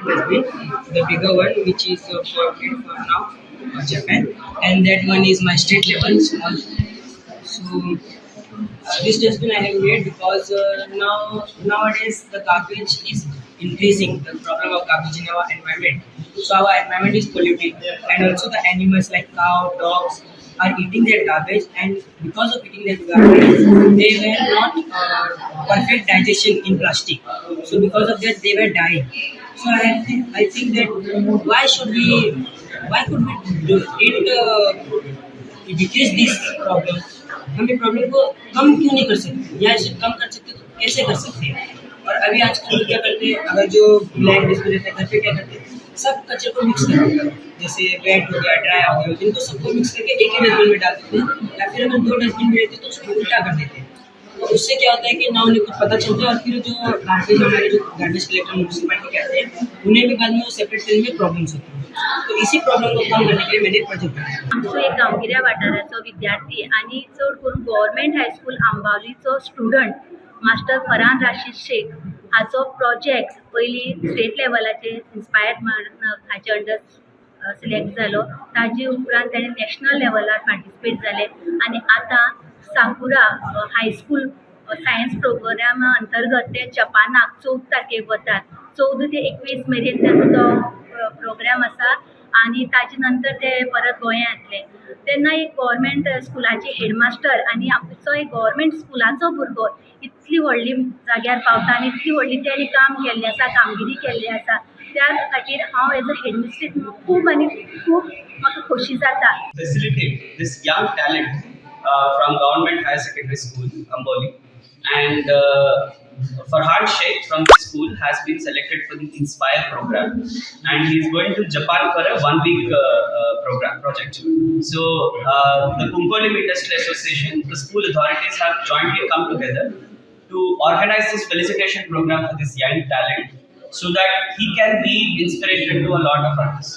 Dustbin, the bigger one, which is for made for now Japan, and that one is my state level small. So this dustbin I have made because now nowadays the garbage is increasing, the problem of garbage in our environment. So our environment is polluted, and also the animals like cow, dogs are eating their garbage, and because of eating their garbage, they were not perfect digestion in plastic. So because of that, they were dying. So I think that why should we, why could we do it, decrease this problem? हम ये problem को कम क्यों नहीं कर सकते, या इसे कम कर सकते तो कैसे कर सकते हैं? और अभी आजकल लोग क्या करते हैं, अगर जो ब्लैक डिस्प्ले रहता है घर पे, क्या करते हैं, सब कचरे को मिक्स कर देते हैं। जैसे वेट हो गया, ड्राई हो गया, इनको सबको मिक्स करके एक ही डस्टबिन में डाल देते हैं, या फिर अगर दो डस्टबिन में रहते हैं तो उसको उल्टा कर देते हैं। तो उससे क्या होता है कि ना उन्हें कुछ पता चलता है, और फिर जो गार्बेज हमारे जो गार्बेज कलेक्टर म्यूनसिपालिटी के आते हैं, उन्हें भी बाद में वो सेपरेट करने में प्रॉब्लम्स होती है। तो इसी प्रॉब्लम को कम करने के लिए मैंने प्रोजेक्ट बनाया। आमचो एक गांवगिऱ्या वाठाराचो विद्यार्थी आनी चड करून गव्हर्मेंट हायस्कूल आंबावलीचो स्टुडंट मास्टर फरहान राशीद शेख हाचो प्रोजेक्ट पयलीं स्टेट लेवलाचेर इन्स्पायर हाचे अंडर सिलेक्ट जालो. ताजे उपरांत ताणें नॅशनल लेवलार पार्टिसिपेट जाले आनी आतां साकुरा हायस्कूल सायन्स प्रोग्रामा अंतर्गत ते जपानाक 14 तारखेक वतात. 14 ते 21 मेरेन ताचो तो प्रोग्राम आसा आनी ताजे नंतर ते परत गोंयांत येतले. तेन्ना एक गव्हर्मेंट स्कुलाचे हेडमास्टर आनी आमचो एक गव्हर्मेंट स्कुलाचो भुरगो इतली व्हडली जाग्यार पावता आनी इतली व्हडली तेणी काम केल्लें आसा, कामगिरी केल्ली आसा, त्या खातीर हांव एज अ हेडमिस्ट्रीस खूब आनी खूब म्हाका खोशी जाता. Facilitate this young talent from Government Higher Secondary School, Amboli. And Farhan Sheikh from the school has been selected for the Inspire program, and he is going to Japan for a 1 week program project. So, the Cuncolim Industrial Association, the school authorities have jointly come together to organize this felicitation program for this young talent so that he can be inspiration to a lot of others.